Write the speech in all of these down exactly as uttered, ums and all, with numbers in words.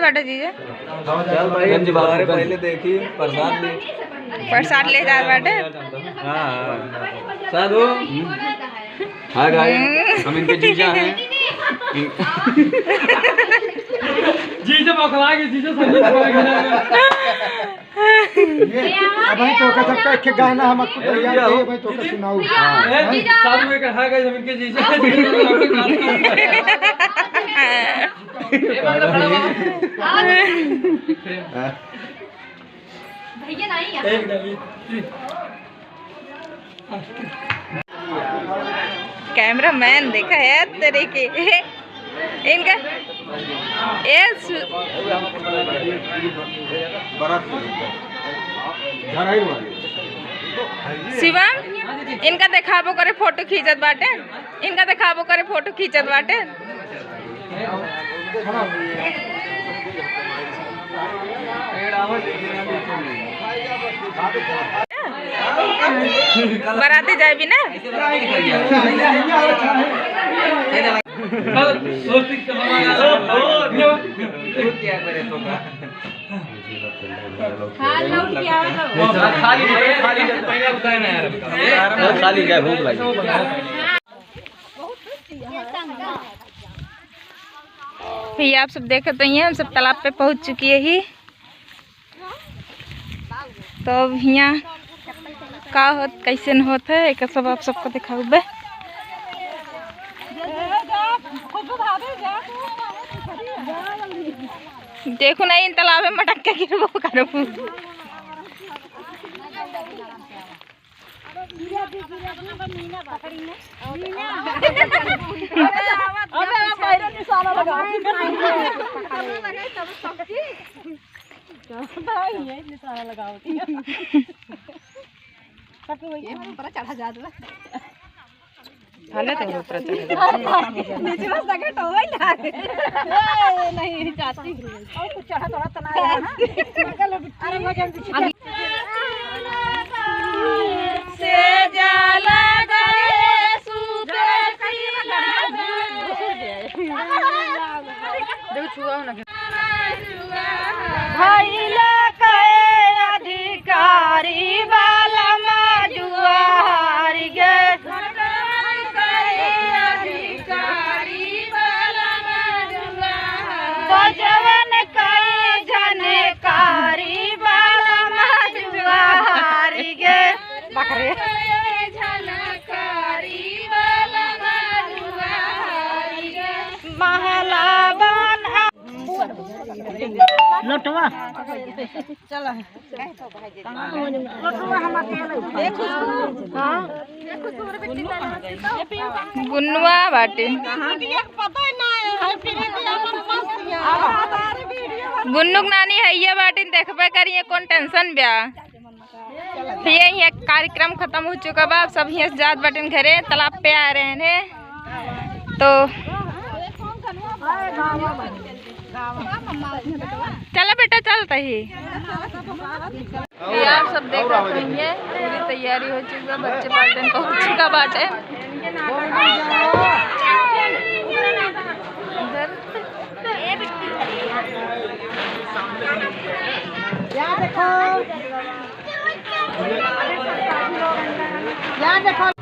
बाटे जीजा। चल भाई, गंज बाबू, पहले देखी, प्रसाद ले। प्रसाद ले जात बाटे। हाँ, हाँ। साधु। हाँ guys, हम्म। हम इनके जीजा हैं। जीजा बौखला गए, जीजा संगीत बौखला गए। ये, अब भाई तो का सबका एक एक गाना हम आपको तैयार किए, भाई तो का सुनाओ। हाँ। हैं? साधु में कहा guys, हम इनके जीजा हैं। हाँ। भैया नहीं है। एक डाली। Cameraman देखा है तेरे के। इनका ए सु- शिवम, इनका देखाबो करे फोटो खींचत बाटे, इनका देखाबो करे फोटो खींचत बाटे। बराती जाबी ना? खाली गए, भूख लगी। भैया, आप सब देखत रहिए, हम सब तालाब पे पहुँच चुकी ही। तो अब हियाँ का होत, कैसे न होत है, एक सब आप सबको दिखाउबे। देखो ना, इन तालाब में मटक के गिरबो करबू। अबे, अबे, पहले निशाना लगा। भाई, ये निशाना लगाओ। ये ऊपर चढ़ा जात बा। हाले तो ऊपर चढ़ा जात। नीचे बस लगे तो वही ना। ए, नहीं जाती। और कुछ चढ़ा तो हाथ ना आया, हाँ? अरे, मजा भी से जाला करे सुते देखो, छुआओ ना। भइल के अधिकारी बालमा जुआरी गे। बजवन कई झनकारी बालमा जुआरी गे। बकरे। महला बन लोटवा। गुन्नुआ बाटे। गुन्नुक नानी है ये बाटे, देखबे करिए कौन tension ब्या। तो ये, ये कार्यक्रम खत्म हो चुका बा, अब सब यहाँ से जात बाटिन घरे, तालाब पे आ रहे हैं। तो चला बेटा, चलता ही। ये आप सब देख रहे हैं, पूरी तैयारी हो चुकी है, बच्चे बाटिन पहुँच चुका बाटे। इधर। या देखो।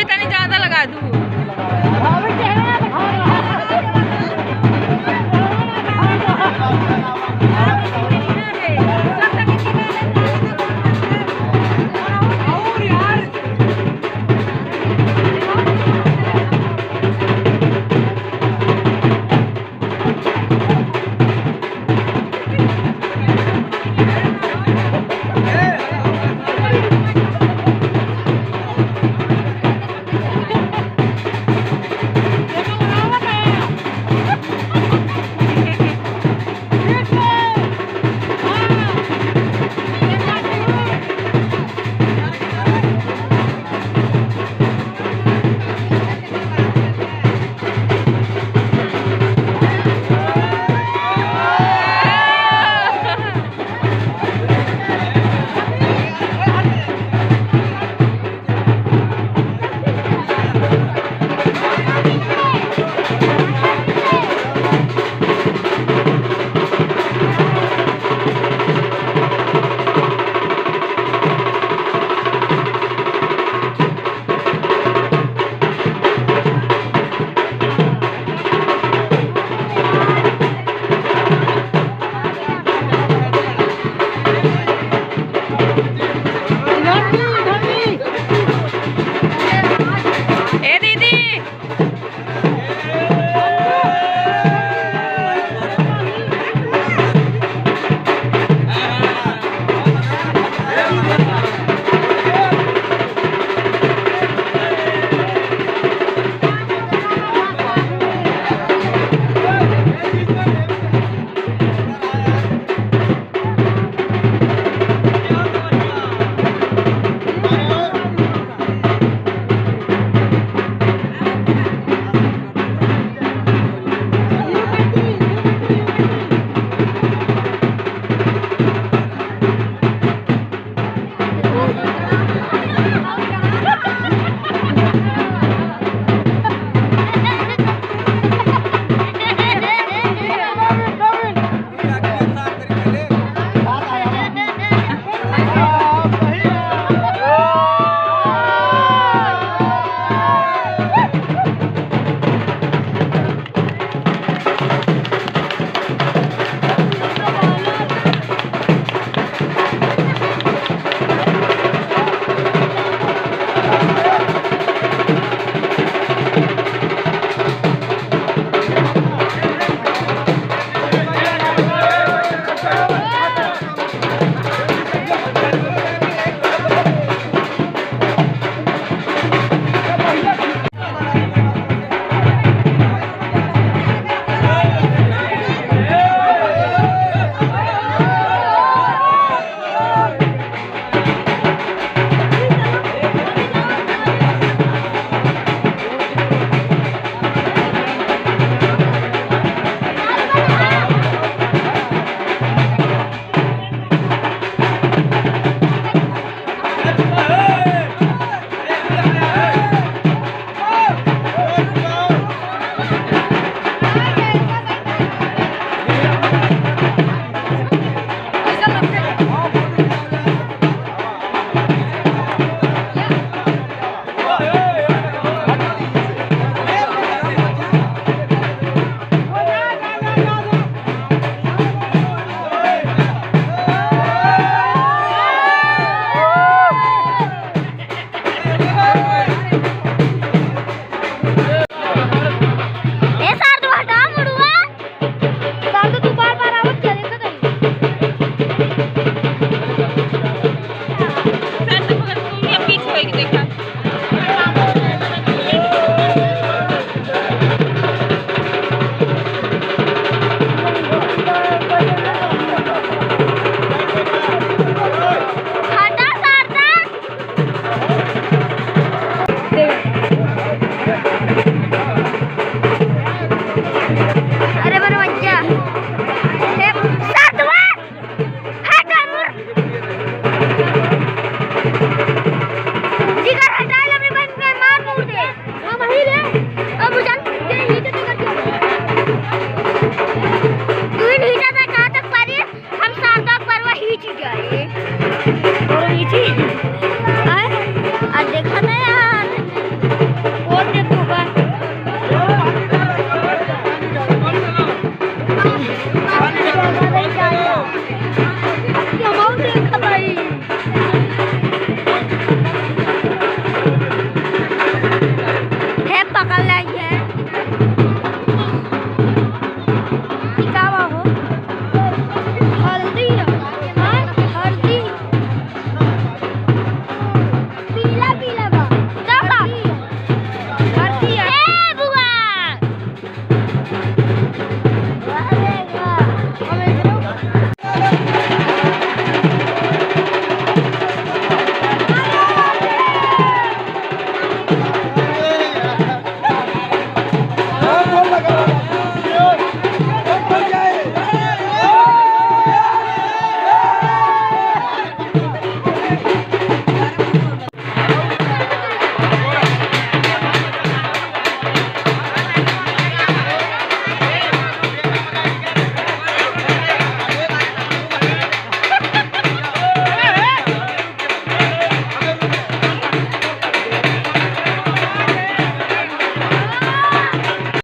तनी ज्यादा लगा दू।